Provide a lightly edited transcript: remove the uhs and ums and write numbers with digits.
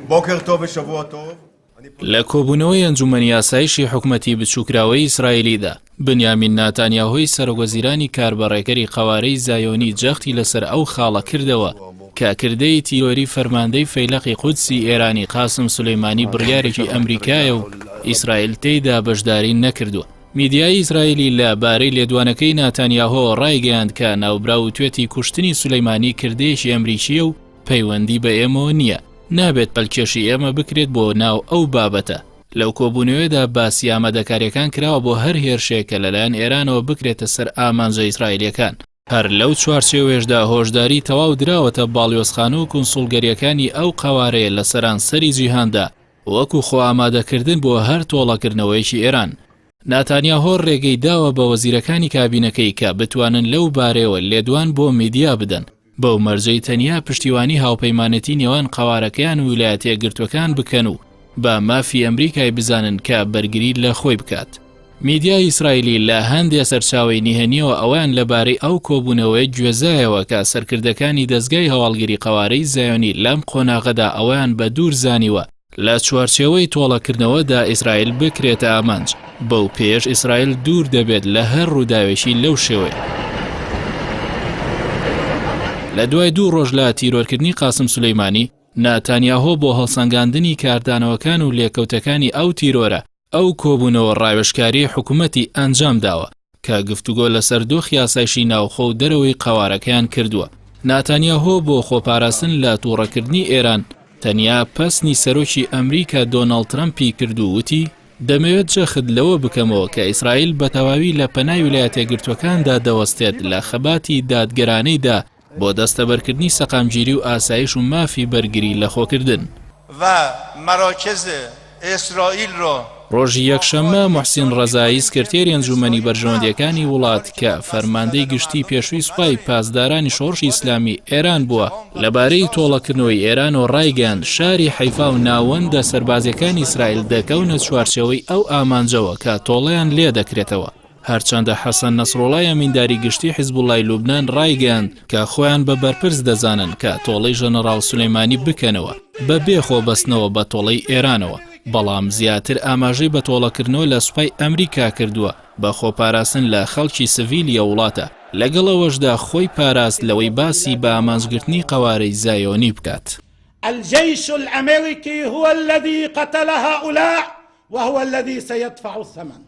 בוקר טוב ושבוע טוב. لە کۆبوونەوەی ئەنجوومەنی ئاسایشی حکومەتی بچووکراوەی ئیسرائیلیدا، بنیامین ناتانیاهۆی سەرۆکوەزیرانی کاربەڕێکەری قەوارەی زایۆنی جەختی لەسەر ئەو خاڵە کردەوە کە کردەی تیرۆری فەرماندەی فەیلەقی قودسی ئێرانی قاسم سولەیمانی بڕیارێکی ئەمریکایە و ئیسرائیل تێیدا بەشداری نەکردووە. میدیای ئیسرائیلی لە بارەی لێدوانەکەی ناتانیاهۆ ڕایگەیاند کە ناوبراو وتوێتی کوشتنی سولەیمانی کردەیەکی ئەمریکییە و پەیوەندی بە ئێمەوە نییە، نابێت پەلکێشی ئێمە بکرێت بۆ ناو ئەو بابەتە. لەو کۆبوونەوەیەدا باسی ئامادەکارییەکان کراوە بۆ هەر هێرشێک کە لەلایەن ئێرانەوە بکرێتە سەر ئامانجە ئیسرائیلییەکان. هەر لەو چوارچێوەیەشدا هۆشداری تەواو دراوەتە باڵیۆزخانە و کونسوڵگەرییەکانی ئەو قەوارەیە لە سەرانسەری جیهاندا وەکو خۆئامادەکردن بۆ هەر تۆڵەکردنەوەیەکی ئێران. ناتانیاهۆ رێگەی داوە بە وەزیرەکانی کابینەکەی کە بتوانن لەو بارەیەوە لێدوان بۆ میدیا بدەن، بەو مەرجەی تەنیا پشتیوانی هاوپەیمانێتی نێوان قەوارەکەیان و ویلایەتەیەکگرتووەکان بکەن و بە مافی ئەمریکای بزانن کە بەرگری لە خۆی بکات. میدیای ئیسرائیلی لە هەندێ سەرچاوەی نهێنییەوە ئەوەیان لەبارەی ئەو کۆبوونەوەیە گوێزایەوە کە سەرکردەکانی دەزگای هەواڵگری قەوارەی زایۆنی لەم قۆناغەدا ئەوەیان بە دوور زانیوە لە چوارچێوەی تۆڵەکردنەوەدا ئیسرائیل بکرێتە ئامانج، بەو پێیەش ئیسرائیل دوور دەبێت لە هەر ڕووداوێکی لەو شێوەیە. لە دوای دوو ڕۆژ لە تیرۆرکردنی قاسم سولەیمانی، ناتانیاهۆ بۆ هەڵسەنگاندنی کاردانەوەکان و لێکەوتەکانی ئەو تیرۆرە، ئەو کۆبوونەوە ڕاوێژکاریەی حکومەتی ئەنجام داوە کە گفتوگۆ لەسەر دۆخی ئاسایشی ناوخۆ و دەرەوەی قەوارەکەیان کردووە. ناتانیاهۆ بۆ خۆپاراستن لە تووڕەکردنی ئێران تەنیا پەسنی سەرۆکی ئەمریکا دۆناڵد ترەمپی کرد و وتی، دەمەوێت جەخت لەوە بکەمەوە کە ئیسرائیل بە تەواوی لە پەنای ویلایەتەیەکگرتووەکاندا دەوەستێت لە خەباتی دادگەرانەیدا بۆ دەستەبەرکردنی سەقامگیری و ئاسایش و مافی بەرگری لەخۆکردن. و مراکز اسرائیل را. ڕۆژی یەکشەممە موحسین ڕەزایی سکرتێری ئەنجوومەنی بەرژەوەندییەکانی وڵات کە فەرماندەی گشتی پێشووی سوپای پاسدارانی شۆڕشی ئیسلامی ئێران بووە، لەبارەی تۆڵەکردنەوەی ئێرانەوە ڕایگەیاند، شاری حەیفا و ناوەندە سەربازییەکانی ئیسرائیل دەکەونە چوارچێوەی ئەو ئامانجەوە کە تۆڵەیان لێدەکرێتەوە. هەرچەندە حەسەن نەسروڵای ئەمینداری گشتی حیزبوڵای لوبنان ڕایگەیاند کە خۆیان بە بەرپرس دەزانن کە تۆڵەی ژەنەڕاڵ سولەیمانی بکەنەوە بە بێ خۆ بەستنەوە بە تۆڵەی ئێرانەوە، بەڵام زیاتر ئاماژەی بە تۆڵەکردنەوە لە سوپای ئەمریکا کردووە بە خۆپاراستن لە خەڵکی سڤیلی ئەو وڵاتە، لەگەڵ ئەوەشدا خۆی پاراست لەوەی باسی بە ئامانجگرتنی قەوارەی زایۆنی بکات. الجیش الامریکی هو الذی قتل هؤلاء وهو الذی سیدفع الثمن.